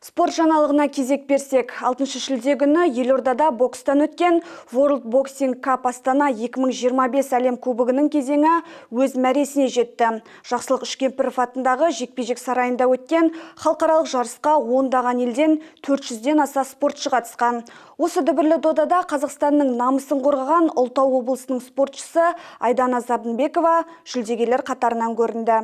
Спорт жаңалығына кезек берсек, 6 шілде күні елордада бокстан өткен World Boxing Cup Астана 2025 әлем кубогының кезеңі өз мәресіне жетті. Жақсылық Үшкемпіров атындағы жекпе-жек сарайында өткен халықаралық жарысқа ондаған елден 400-ден аса спортшы қатысқан. Осы дүбірлі додада Қазақстанның намысын қорғаған Ұлытау облысының спортшысы Айдана Забынбекова жүлдегерлер қатарынан көрінді.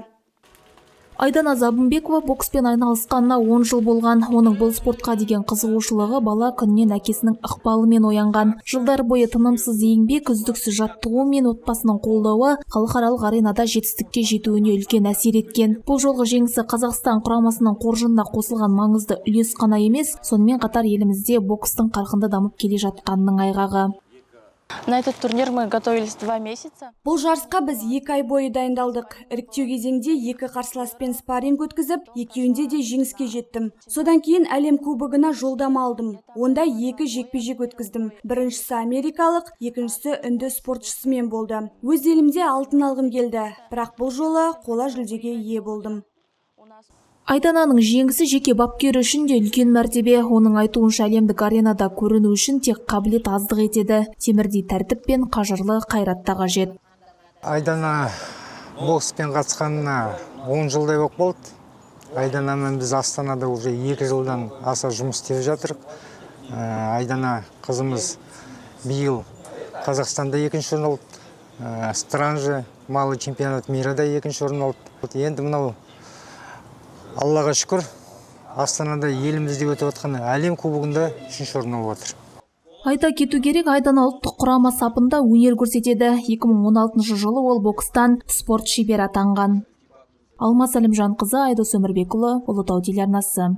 Айдана Забымбекова бокспен айналысқанына 10 жыл болған. Оның бұл спортқа деген қызығушылығы бала күннен әкесінің ықпалымен оянған. Жылдар бойы тынымсыз еңбек, үздіксіз жаттығу мен отбасының қолдауы халықаралық аренада жетістікке жетуіне үлкен әсер еткен. Бұл жолғы жеңісі Қазақстан құрамасының қоржынына қосылған маңызды үлес қана емес, сонымен қатар елімізде бокстың қарқынды дамып келе жатқанының айғағы. На этот турнир мы готовились 2 месяца. Бұл жарысқа біз 2 ай бойы дайындалдық. Іріктеу кезеңде екі қарсыласпен спарринг өткізіп, екеуінде де жеңіске жеттім. Содан кейін әлем кубогына жолдама алдым. Онда екі жекпе-жек өткіздім. Біріншісі америкалық, екіншісі үнді спортшысымен болды. Өз елімде алтын алғым келді, бірақ бұл жолы қола жүлдеге ие болдым. Айдананың жеңісі жеке бапкері үшін де үлкен мәртебе. Оның айтуынша, әлемдік аренада көріну үшін тек қабілет аздық етеді. Темірдей тәртіп пен қажырлы қайрат та қажет. Айдана бокспен қатысқанына 10 жылдай болып болды. Айданамен біз Астанада уже 2 жылдан аса жұмыс істеп жатырық. Айдана қызымыз биыл Қазақстанда екінші орын алды. Странжа малый чемпионат мира да екінші орын алды. Енді мынау, Аллаға шүкір, Астанада, елімізде өтіп жатқан әлем кубогында үшінші орын алып отыр. Айта кету керек, Айдана ұлттық құрама сапында өнер көрсетеді. 2016 жылы ол бокстан спорт шебері атанған. Алмас Әлімжанқызы, Айдос Өмірбекұлы, Ұлытау телеарнасы.